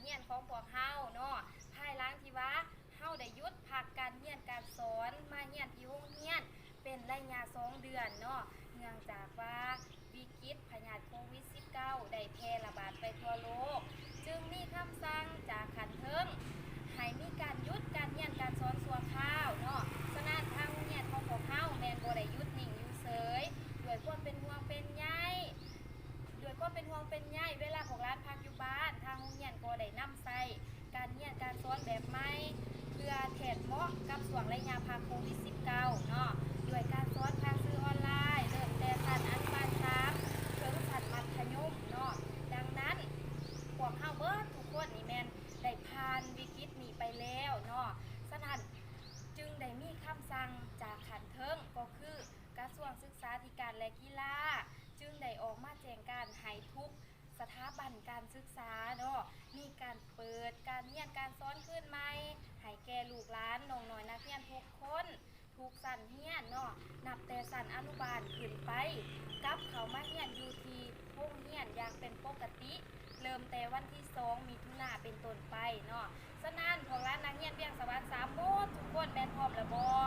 ຮຽນຂອງພວກເຮົາເນາະ ພາຍຫຼັງທີ່ວ່າເຮົາໄດ້ຢຸດພັກການຮຽນການສອນ ມາຮຽນທີ່ໂຮງຮຽນເປັນໄລຍະສອງເດືອນເນາະ ເນື່ອງຈາກວ່າວິກິດພະຍາດໂຄວິດສິບເກົ້າ ໄດ້ແຜ່ລະບາດໄປທົ່ວໂລກ ຈຶ່ງມີຄຳສັ່ງຈາກຂັ້ນເທິງໃຫ້ມີການຢຸດການຮຽນການສອນຊົ່ວຄາວເນາະ. ສະນັ້ນ ທາງໂຮງຮຽນຂອງພວກເຮົາແມ່ນບໍ່ໄດ້ຢຸດນິ່ງຢູ່ເສີຍ ດ້ວຍຄວາມເປັນຫ່ວງເປັນໃຍ ດ້ວຍຄວາມເປັນຫ່ວງເປັນໃຍ ເວລາພວກຫຼານພັກຢູ່ບ້ານ ທາງໂຮງຮຽນກໍໄດ້ນຳໃຊ້ການຮຽນການສອນແບບໃໝ່ ເພື່ອແທດເໝາະກັບຊ່ວງໄລຍະພັກໂຄວິດສິບເກົ້າເນາະ ດ້ວຍການສອນຜ່ານສື່ອອນລາຍ ເລີ່ມແຕ່ຊັ້ນອະນຸບານສາມ ເຖິງຊັ້ນມັດທະຍົມເນາະ. ດັ່ງນັ້ນ ພວກເຮົາເບິດທຸກຄົນນີ້ແມ່ນໄດ້ຜ່ານວິກິດນີ້ໄປແລ້ວເນາະ. ສະນັ້ນ ຈຶ່ງໄດ້ມີຄຳສັ່ງຈາກຂັ້ນເທິງ ກໍຄື ກະຊວງສຶກສາທິການ ແລະ ກິລາ ຈຶ່ງໄດ້ອອກມາແຈ້ງການໃຫ້ທຸກສະຖາບັນການສຶກສາເນາະ ມີການເປີດການຮຽນການສອນຄືນໃໝ່ ໃຫ້ແກ່ລູກຫຼານນ້ອງນ້ອຍນັກຮຽນທຸກຄົນ ທຸກຊັ້ນຮຽນເນາະ ນັບແຕ່ຊັ້ນອະນຸບານຂຶ້ນໄປ ກັບເຂົ້າມາຮຽນຢູ່ທີ່ໂຮງຮຽນຢ່າງເປັນປົກກະຕິ ເລີ່ມແຕ່ວັນທີສອງ ມິຖຸນາ ເປັນຕົ້ນໄປເນາະ. ສະນັ້ນ ພວກຫຼານນັກຮຽນວຽງສະຫວັນສາມໝົດທຸກຄົນແມ່ນພ້ອມແລ້ວບໍ່?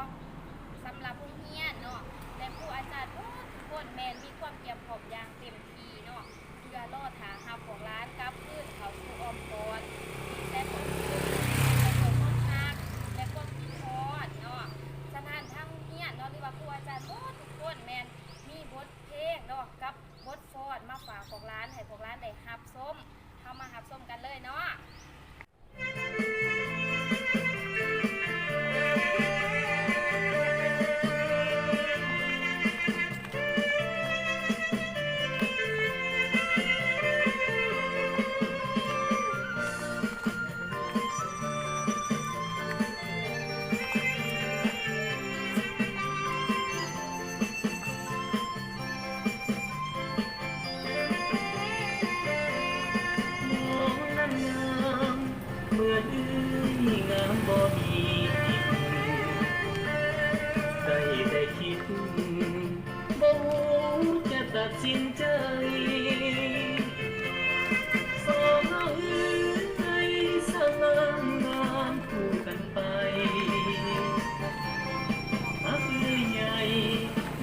ສຳລັບໂຮງຮຽນເນາະ ແລະ ຄູອາຈານໝົດທຸກຄົນແມ່ນມີຄວາມກຽມພ້ອມຢ່າງເຕັມທີ່ເນາະ ເພື່ອລໍຖ້າຮັບພວກຫຼານກັບຄືນເຂົ້າສູ່ອ້ອມກອດທີ່ແສນອົບອຸ່ນ ແລະ ຄວາມຮັກ ແລະ ຄວາມຄິດຮອດເນາະ. ສະນັ້ນ ທາງໂຮງຮຽນເນາະ ຫຼືວ່າຄູອາຈານໝົດທຸກຄົນແມ່ນມີບົດເພງເນາະ ກັບ ບົດຟ້ອນມາຝາກພວກຫຼານ ໃຫ້ພວກຫຼານໄດ້ຮັບຊົມ. ເຮົາມາຮັບຊົມກັນເລີຍເນາະ. ນ້ອງນັ້ນງາມເໝືອນເອື້ອຍງາມບໍ່ມີທີ່ອື່ນ ໄດ້ແຕ່ຄິດ ບໍ່ຮູ້ຈະຕັດສິນໃຈ ສອງເຮົາເອີຍ ສ້າງງາມງາມຄູ່ກັນໄປ ຮັກເອື້ອຍໃຫຍ່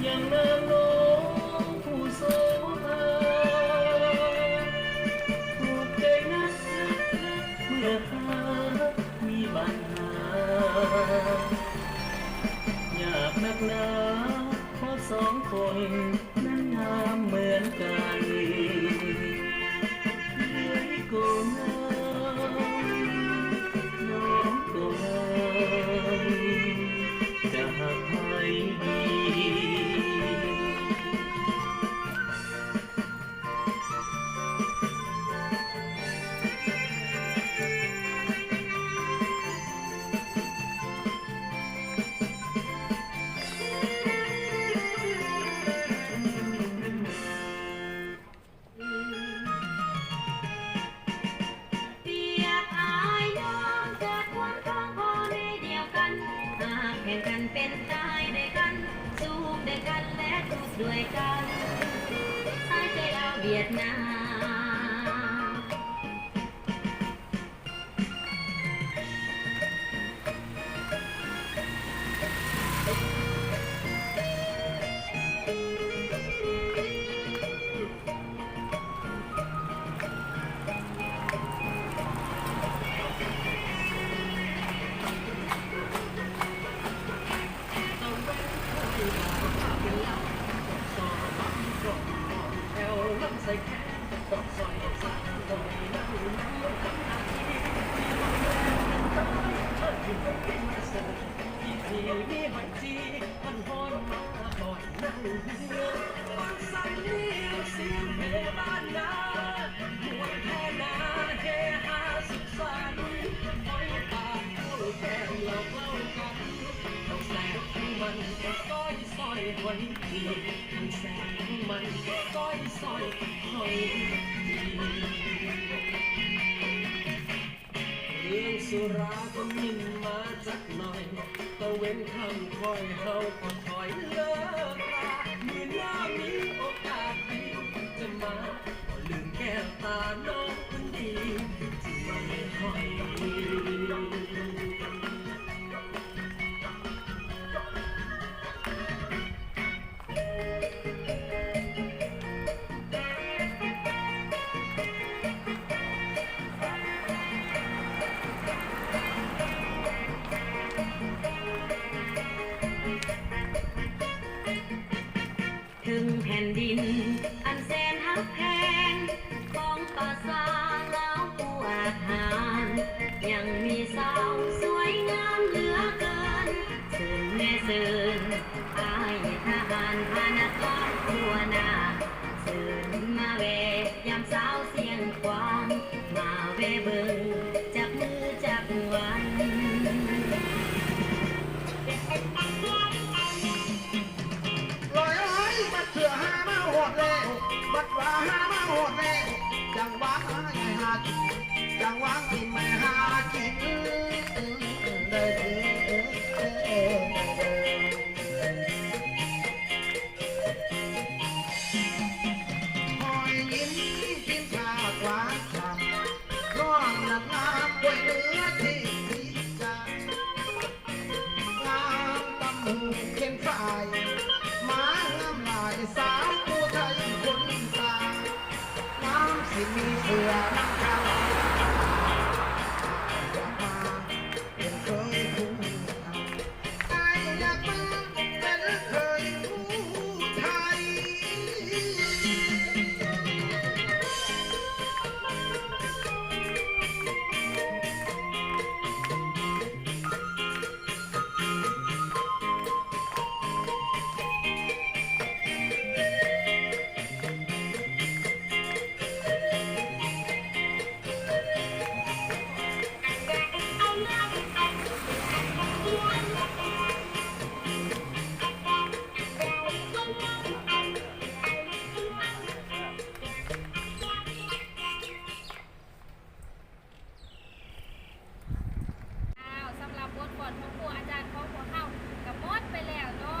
ຢ່າງນາງນ້ອງຜູ້ໂສພາ ທຸກໃຈນັກເມື່ອຫາກມີບັນຫາ ຍາກໜັກໜາ ເພາະສອງຄົນນັ້ນງາມເໝືອນກັນ ເອື້ອຍກໍງາມ ນ້ອງກໍງາມ ຈະຮັກໃຜດີ? ປຽບອ້າຍນ້ອງເກີດຮ່ວມທ້ອງພໍ່ແມ່ດຽວກັນ ຮັກແພງກັນເປັນຕາຍດ້ວຍກັນ ສຸກດ້ວຍກັນ ແລະ ທຸກດ້ວຍກັນ ຊາຍໃຈລາວຫວຽດນາມ. ເລື່ອງສຸລາກໍມິ່ນມາຈັກໜ່ອຍ ຕາເວັນຄ່ຳຄ່ອຍເຮົາກໍຖອຍເລີກລາ ມື້ໜ້າມີໂອກາດດີຈະມາ ບໍ່ລືມແກ້ວຕານ້ອງຄົນດີຄືຈີ. ຍາມສາວຊຽງຂວາງ ມາແວ່ເບິ່ງຈັກມື້ຈັກວັນ. ລອຍເອີຍ ບັດເທື່ອຫາມາຮອດແລ້ວ ບັດວ່າຫາມາຮອດແລ້ວ ຈັ່ງວ່າໃຫ້ຫາກິນ ຈັ່ງວ່າກິນໃຫ້ຫາກິນເດີ. ຮອຍຍິ້ມປິ່ນຜາກຫວານຊໍ່າ ນ້ອງນາງງາມດ້ວຍເນື້ອທີ່ດີຈາ ງາມຕຳຫູເຂັນຝ້າຍ ມາງາມຫຼາຍສາວຜູ້ໄທຄົນຕາ ງາມຊິມີເສືອນຳກັນ ຢາກມາເປັນເຂີຍຜູ້ ອ້າຍຢາກມາເປັນເຂີຍຜູ້ໄທ. ອ້າວ ສຳລັບບົດຟ້ອນຂອງຄູອາຈານຂອງພວກເຮົາກໍໝົດໄປແລ້ວເນາະ